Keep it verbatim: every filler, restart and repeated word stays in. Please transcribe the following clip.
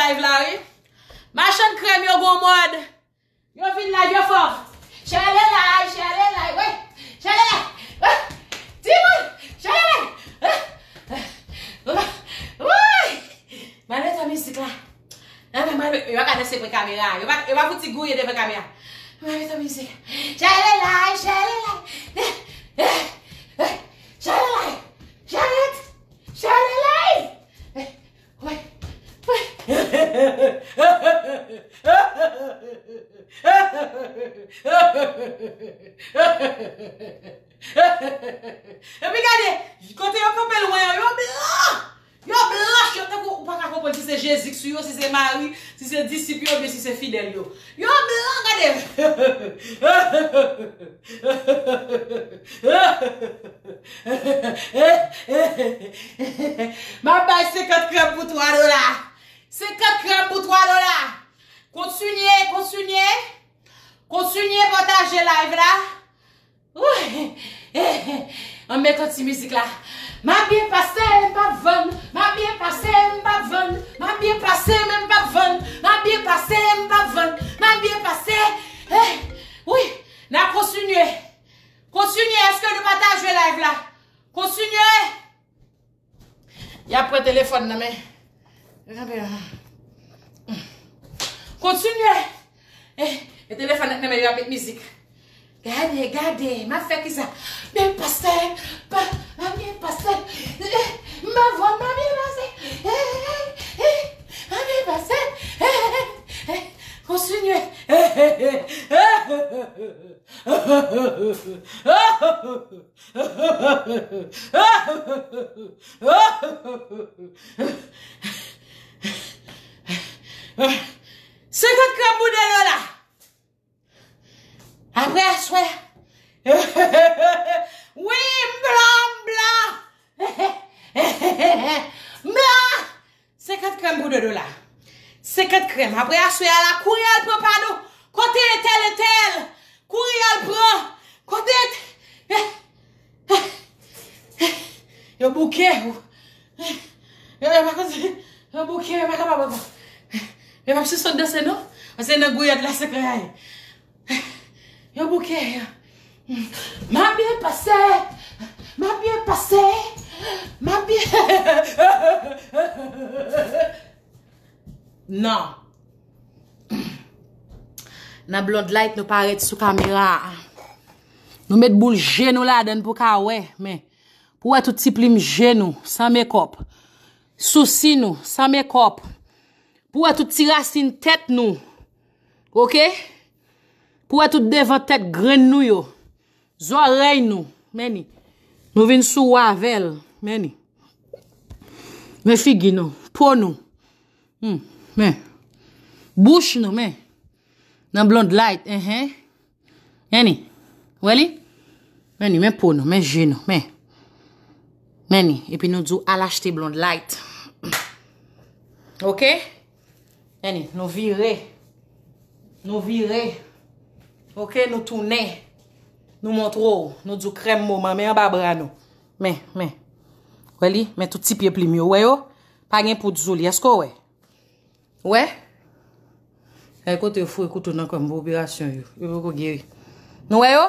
Live la, wi. Machann krèm yo gon mòd. Yo vin live, yo fò. Chèlè lay, chèlè lay, wi. Chèlè lay, wi. Timoun, chèlè lay. Wi. Malè tan mizik la. Nan men, mwen, yo pa ka danse devan kamera. Yo pa, yo pa fouti gouye devan kamera. Mwen, mete mizik. Chale lay, chale lay. Chale lay. Chale, chale lay. Wè, wè. Epi gade, kote yo kanpe lwen an, yo blan! Yo blanch, yo tankou ou pa ka konprann si se Jezi k sou yo, si se Mari, si se disip yo, oubyen si se fidèl yo. Yo blan, gade! M ap bay senkant krèm pou twa dola. Senkant krèm pou twa dola. Kontinye, kontinye. Kontinye pataje live la. Ann met yon ti mizik la. M ap byen pase, m p ap vann. M ap byen pase, m p ap vann. M ap byen pase, men m p ap vann. M ap byen pase, m p ap vann. M ap byen pase. Eh, wi, n a kontinye. Kontinye, èske nou pataje live la? Kontinye. Y ap pran telefòn nan men. Kontinye. Eh, e telefòn nan men yo ap met mizik. Gade, gade, m ap fè kisa? Byen pase, pa, pa byen pase. Eh, m pa vwal, pa byen pase. Eh, eh, eh, pa byen pase. Eh, eh, eh, kontinye. Eh, eh, eh, eh. Senkant krèm pou de dola. Apre aswè. Wi, m blan, m blan. M blan. Senkant krèm pou de dola. Senkant krèm. Apre aswè a la, kouri al pran pa nou. Kote entèl, entèl? Kouri al pran. Kote entèl? Yo bouke. Yo, yo pa konn, yo bouke, yo pa kapab ankò. Yo p ap sispann danse non. Paske nan gouyad la se krayay. Yo bouke. M ap byen pase. M ap byen pase. M ap byen. Non. Nan Blonde Light, nou parèt sou kamera a. Nou met boul je nou ladann pou ka wè, men pou wè tout ti plim je nou, san mekòp. Sousi nou, san mekòp. Pou wè tout ti rasin tèt nou. Oke? Pou wè tout devan tèt grenn nou yo. Zòrèy nou. Men ni. Nou vin sou avè l. Men ni. Men figi nou. Po nou. Hmm. Men. Bouch nou, men. Nan Blonde Light, enhen. Men ni. Wè li? Men ni, men po nou, men je nou, men. Men ni. Epi nou di w al achte Blonde Light. Oke? Men ni, nou vire. Nou vire. Oke, nou tounen. Nou montre w. Nou di w krèm moman, men anba bra nou. Men, men. Wè li? Men tout ti pye plim yo. Wè yo? Pa gen poud sou li. Èske w wè? Wè? Gade kote yo foure kouto nan kò m pou operasyon yo. Yo poko geri. Nou wè yo?